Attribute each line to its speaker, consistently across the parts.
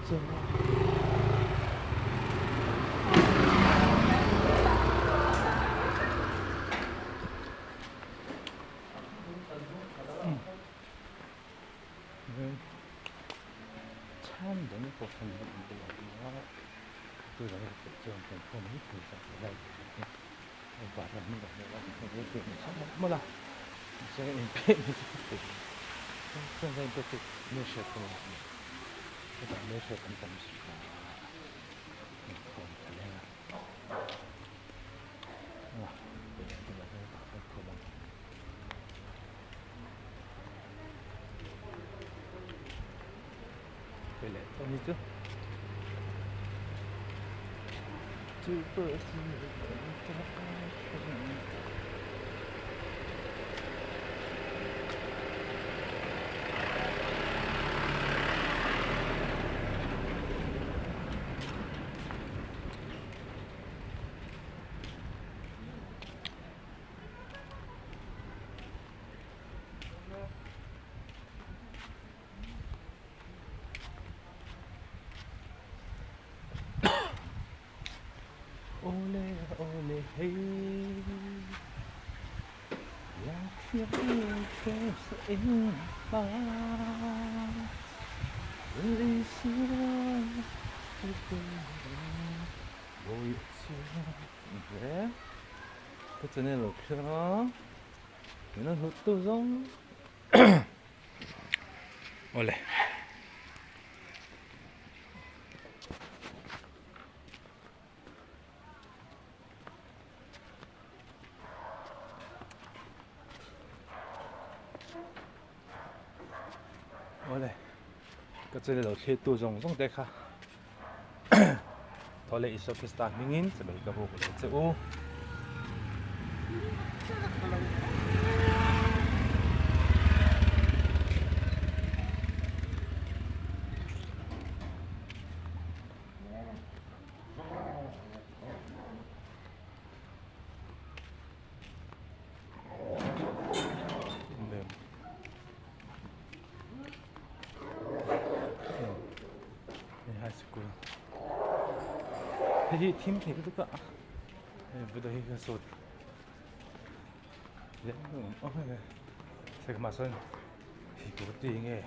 Speaker 1: Awle awle hei Ka channel lo thlir a min rawn hlut tu zawng awle. Awle ka channel lo thlir tu zawng zawng te kha thaw leh Isua Krista hmingin chibai ka buk leh che u. High school hei hi thim thei lutuk a hei video hi ka sawt leh mahse sikawr nge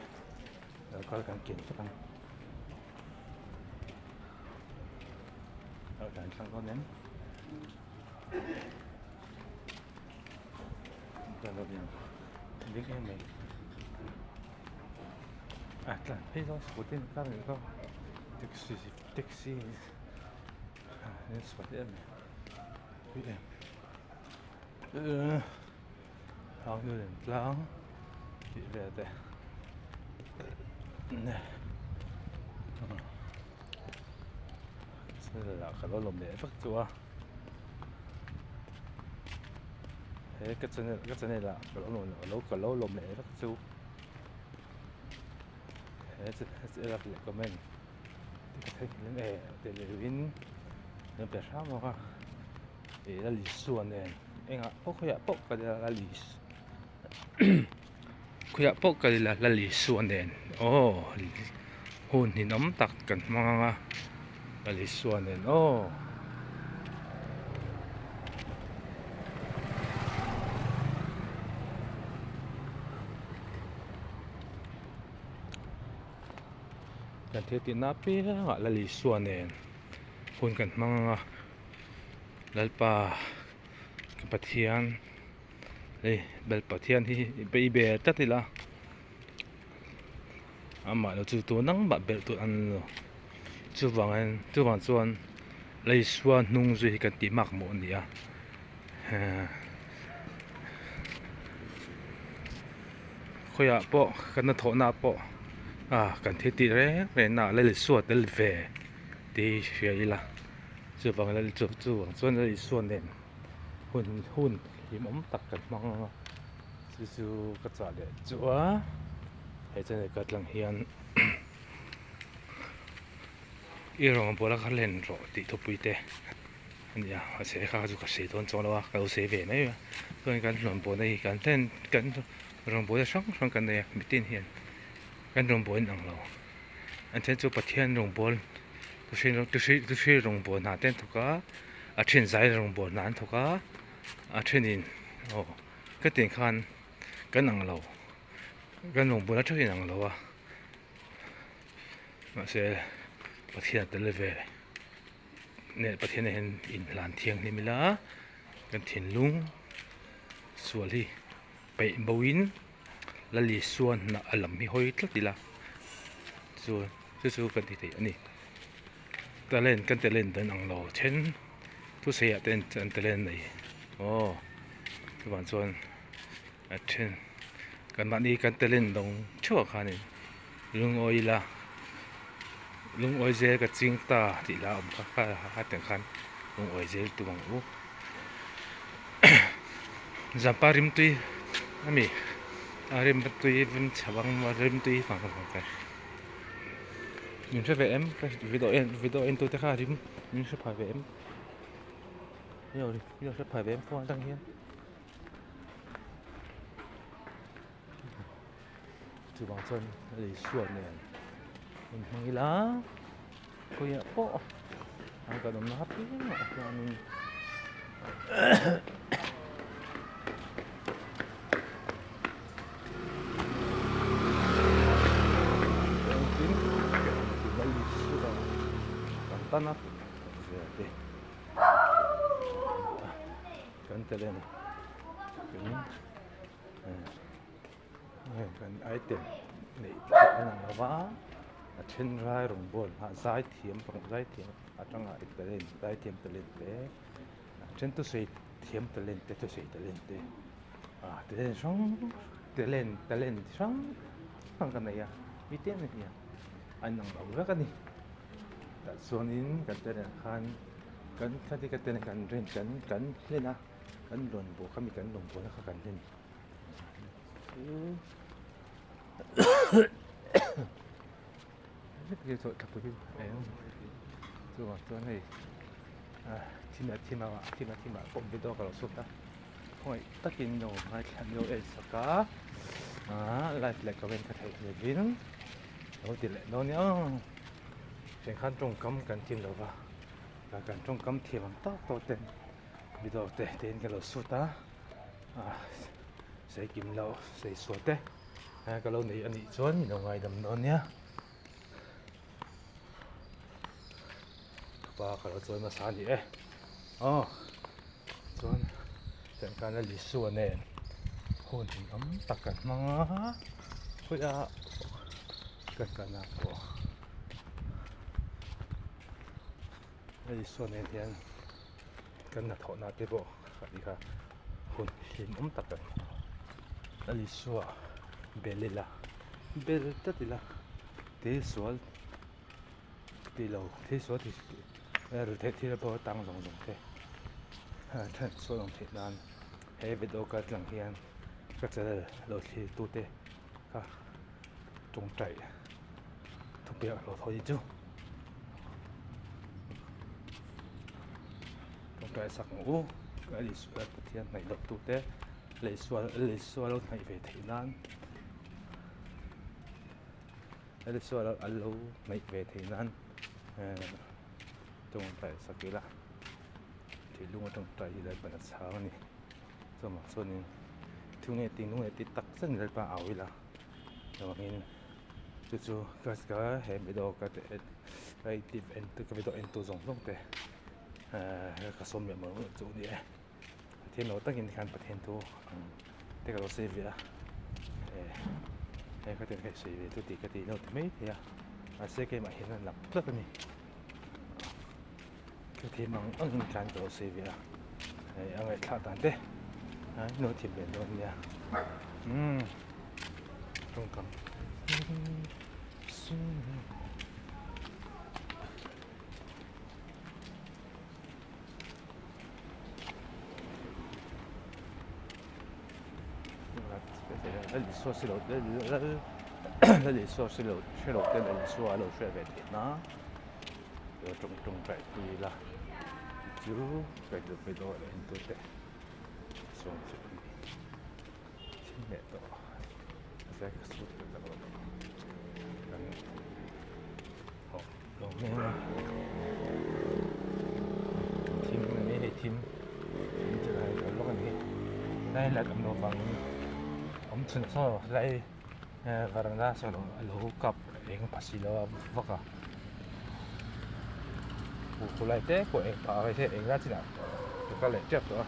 Speaker 1: lo kal kan ken vek ang a dan thlang dawn em ding em mai a tlan phei zawng scooty an kar leh zawk taxi taxi an suat em mai pui em hang nu lem tlang tih vel te lah ka lo lawm leh vek chu a he ka channel ka channel ah ka lo lawm ka lo lawm leh vek chu he channel leh comment te ka theihnghilh em e tih leh in min pe hram bawk a ih la Isua nen engah pawh khawiah pawh ka la khawiah pawh ka la la Isua nen aw hun ninawm tak kan hmang ang a la Isua nen aw. Kan thil tihna apiangah la Isua nen hun kan hmang ang a Lalpa ka Pathian hei bel Pathian hi i be tlat ila amah lo chu tun ang mah belh tur an lo chuvangin chuvang chuan la Isua hnung zui hi kan tih mak mawh a ni a khawiah pawh kan hnathawhna ah pawh ah kan thil tih reng reng na ah la Isua tel ve tih hi hria ila. Chuvang lal chu chuvang chuan lal Isua nen hun hun hlimawm tak kan hmang ang a chu chu ka chah leh chu a he channel ka tlang hian i rawngbawla kha len rawh tih thupui te a ni a mahse kha chu ka sawi dawn chuang lo a ka lo sawi ve mai a chuan kan rawngbawlna hi kan hlen kan rawngbawlna hrang hrang kan nei a mitin hian kan rawngbawlin ang lo. An then chu Pathian rawngbawl thuhri rawngbawl hna te an thawk a a then zai rawngbawl hna an thawk a a thenin aw ka tih khan kan ang lo kan rawngbawl a thenin ang lo a mahse Pathian a tel ve neh Pathian ah hian inhlan thianghlim ila kan thinlung sual hi peih bo in la Isua hnah a lam hi hawi tlat ila chu chu chu kan ti thei a ni talent kan talent dan ang lo then thusawi ah te an talent nei aw chuvang chuan a then kan mahni kan talent dawng theuh ah khanin lungawi ila lungawi zel ka ching ta tih lah a awm kha kha tiang khan lungawi zel tum ang u. Zampa rimtui a mi a rimtui rim chhe bang rimtui vang vang te min hre ve em ka video en video en tute kha rim min hre phah ve em min lo hre phah ve em phone atang hian chuvang chuan Isua nen in hmang ila khawiah pawh an kan awmna apiangah hianin engkim Isua kan tan a zia te kan tel em kan item neih te pawh a lang lo va a then rai rawngbawl hah zai thiam pawh zai thiam atanga talent zai thiam talent te a then thusawi thiam talent te thusawi talent te ah talent hrang talent talent hrang hrang ka nei a mite an ni a an ang lo vek a ni tah chuanin kan talent khan kan khati ka talent kan rin kan kan hlen a. Kan rawn bawh kha mi kan rawn bawhna kha kan hlen chuvang chuan hei thim a thim a thim a thim ah pawh video ka lo chhuak a khawngaih takin lo ngaithla lo en sak a ah like leh comment ka theih lovin lo ti leh dawn nia tiang khan tawngkam kan thiam lova kan tawngkam thiam ang tawk tawk ten. Video te te in ka lo sut a ah sei kim loh sei sual te ka lo nei anih chuan min lo ngaidam dawn nia pa ka lo chawi hmasa a ni e aw chuan tiang khan a Isua nen hun tam tak kan hmang a khawiah kan kalna pawh. Isua nen hian kan hnathawhna te pawh a ni kha hun hlimawm tak a ni. Lal Isua bel ila bel tlat ila thil sual ti lo thil sual ti ruihtheih thil pawh tang zawng zawng te then sual awm theih nan he video kal tlang hian ka channel lo thlir tute kha tawngtai thupiah hlawh thaw hi chu tawngtai sak ang u ka Isua Pathian hnaih loh tu te leh Isua leh Isua lo hnaih ve theih nan leh Isua lo an lo hnaih ve theih nan eh tawngtai sak ila thinlung a tawngtai hi Lalpan a chhang a ni chuvang chuanin thu nge ti nung leh ti tak zet Lalpa a au ila chuvangin chu chu ka ka he video ka ka tih en ka video en tu zawng zawng te ehh ka sawm leh mawlh mawlh chu a ni e Pathian lo takin tikhan Pathian thu ang te ka lo sawi ve a ehh hei ka tiang hi sawi ve chu tih ka tih lo ti mai thei a mahse keimah hian a lang tlat a ni ka thiam ang angin khan ka lo sawi ve a hei a ngaihthlak dan te a lo thiam ve dawn nia umm tawngkam Lal Isua lo hriat ve theih na. Lo tawng tawng taih pui ila chu ka duh ve dawn a en tute sawm chu a ni thil leh tawh a zai ka sut leh tak lo kan. eng a thim a ni hei thim thim chu a lo lawk a ni tlai light awm loh vangin awm chhun saw lai varanda saw a lo kap eng pha si lo a vak a khulai te pawh eng phah a eng lai chinah ka kal leh tep tawh a.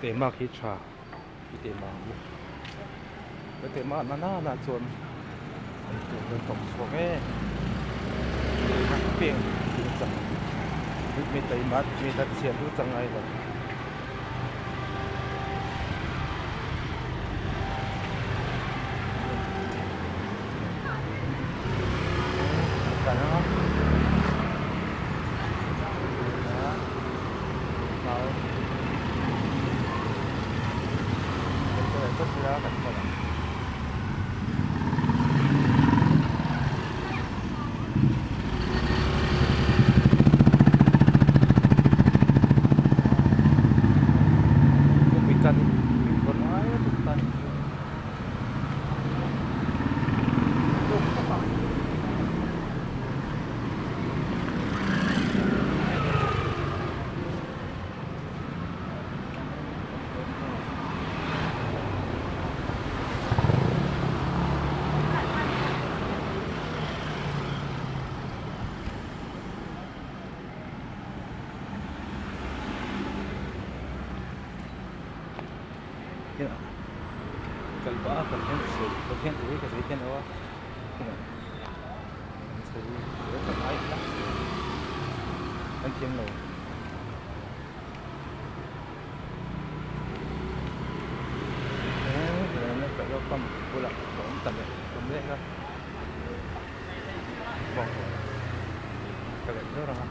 Speaker 1: Teimak hi tha i teh ang u ka teh mah na na chuan eitur kan tawm chhuak em teimak peng ding chang mi teimak mi thatchhiat chu chang ngai lo. Kan thiam lo. Petrol pump bulah a awm ta leh awm leh a ka leh zawr ang a.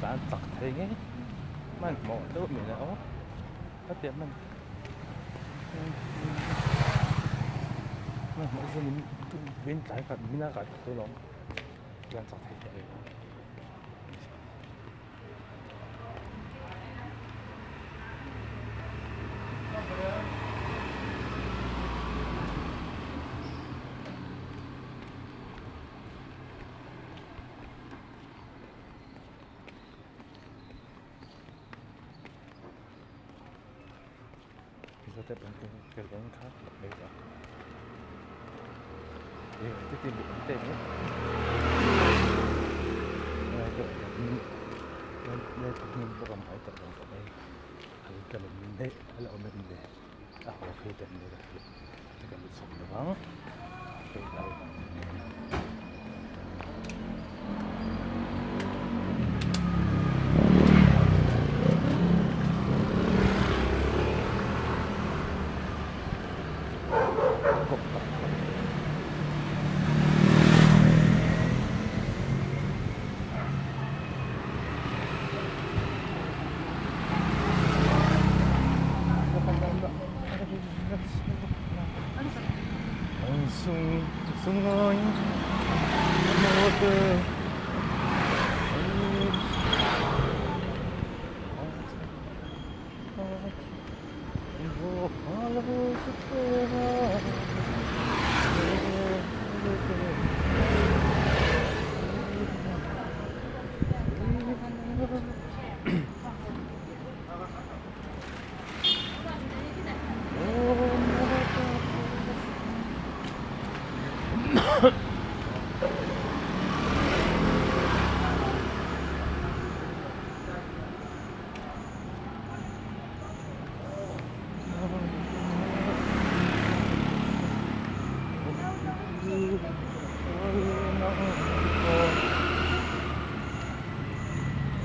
Speaker 1: Tan chak thei ngei hmanhmawh deuh mai la aw hetiang hman hmanhmawh chu min tlai khat min a kai khat alawm tlan chak thei teh reng. Step an ke leng kha mai a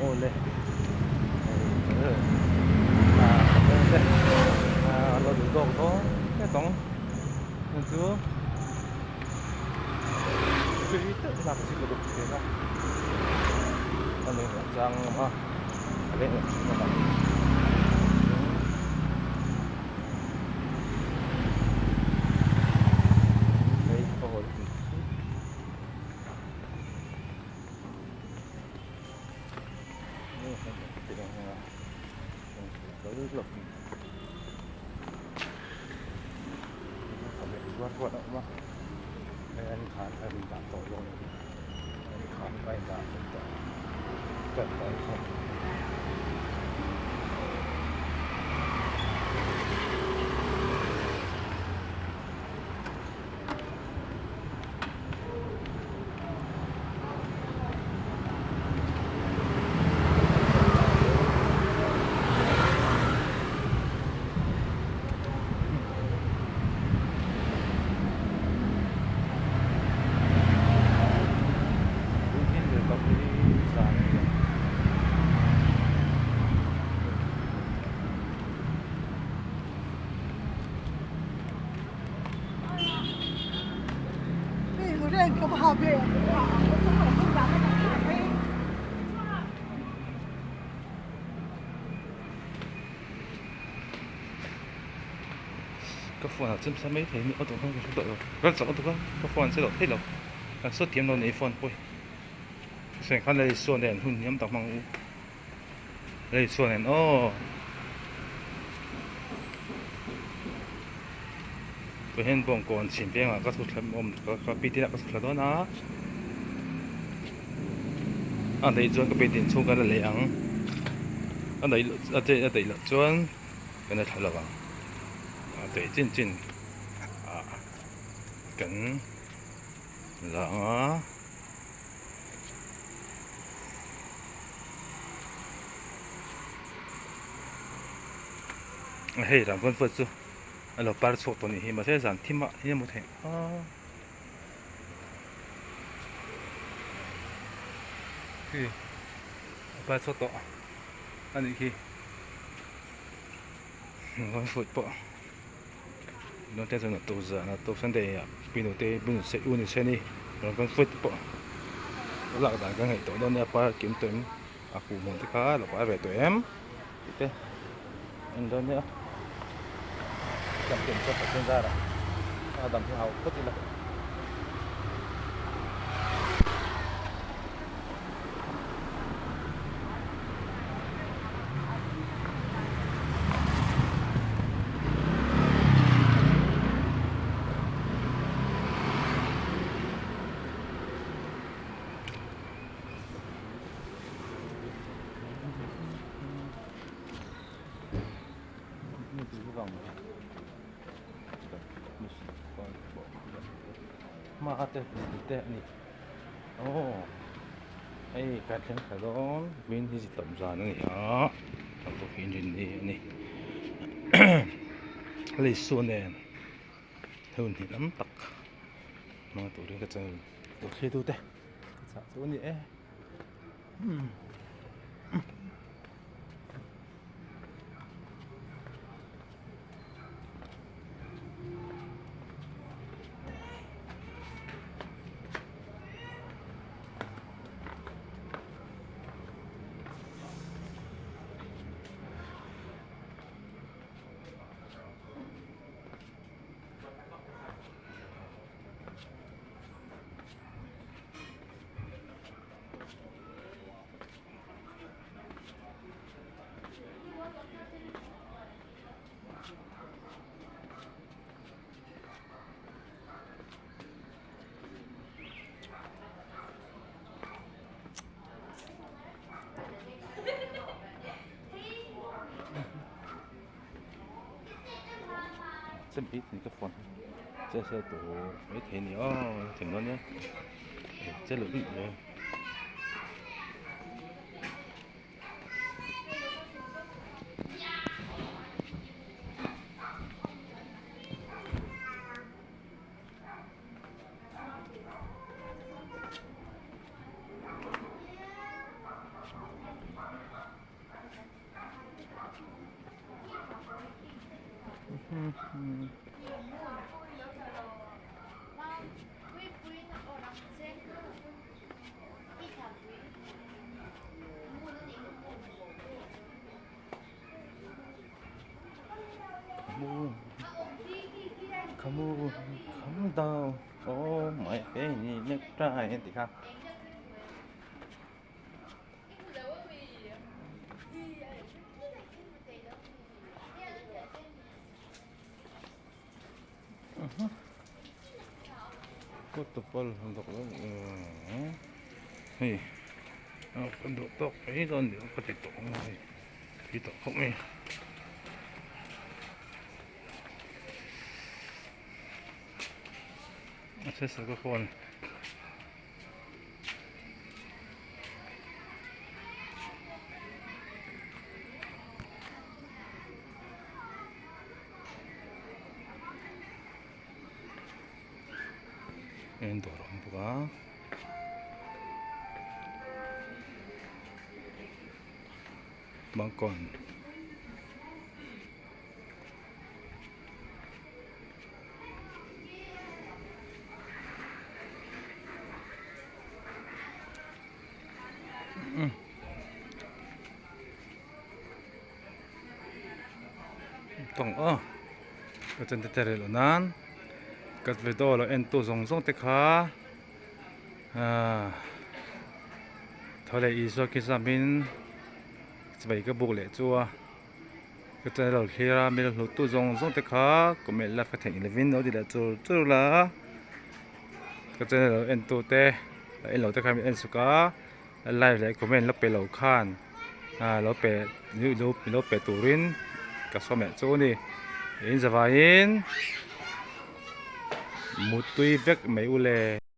Speaker 1: Awle a lo duh tawk dawn tep ang heng chu tui deuh lak chi ka duh thin a a leng loh chang a awm a a leng loh thin a lang hei pawh Ka phone ah chuan sa mai thei a ni a duh khan ka hre tawh lo ka chak lutuk a ka phone che loh theih lo kan saw thiam lo nei phone pawh hi heng khan Lalisua nen hun hniam tak hmang u Lalisua nen aw. Tah hian bawngkawn chhim vengah ka chhuk thla awm ka pi te inah ka chhuk thla dawn a a daih chuan ka pi te inchhung kan la leh ang a daih loh a daih a daih loh chuan kan la thla lo ang a daih chin chin ah kan la ang a. Hei rangkawn pawh chu a lo par chhuak tawh a nih hi mahse zan thim ah eng emaw theih a khi a par chhuak tawh a nih khi rangkawn fruit pawh naute chuan a tuk zan a tuk sunday ah pinu te u ni se ni rangkawn fruit pawh a lak dan ka ngaih tawh dawn nia par kim tawh em a kuh hmun te kha a lo par ve tawh em. Tih te en dawn nia dam ken chuan Pathian zarah a dam hi hau phawt ila. hma te te a ni aw hei kan thleng thla dawn green hi chi tawp zan a ni a kan pawh hi rin ni a ni lei saw nen hun hi tam tak hmang turin ka channel lo thlir tute ka chah chu a ni e. Che se tur mai thei a ni aw thing dawn nia che luh luh mai. Come on, come down, oh my baby, necktie tih kha. Hei kan duh tawk mai dawn ni ka ti tawh ang hei tui tawh khawp mai a chhesel ka phone. En dawr a awm bawk a bangkawn. Tawng aw ka chen te te rel aw nan ka video lo en tu zawng zawng te kha ahh tho leh Isua khi zamin chibai ka buk leh chu a. Ka channel lo thlir a mi lo hlut tu zawng zawng te kha comment la ka theih lovin lo ti leh chur chur la ka channel lo en tu te a en lo te khan min en suk a like leh comment la pe lo khan ah lo pe lo pe turin ka sawm leh chu a ni in zavaiin muttui vek mai ule.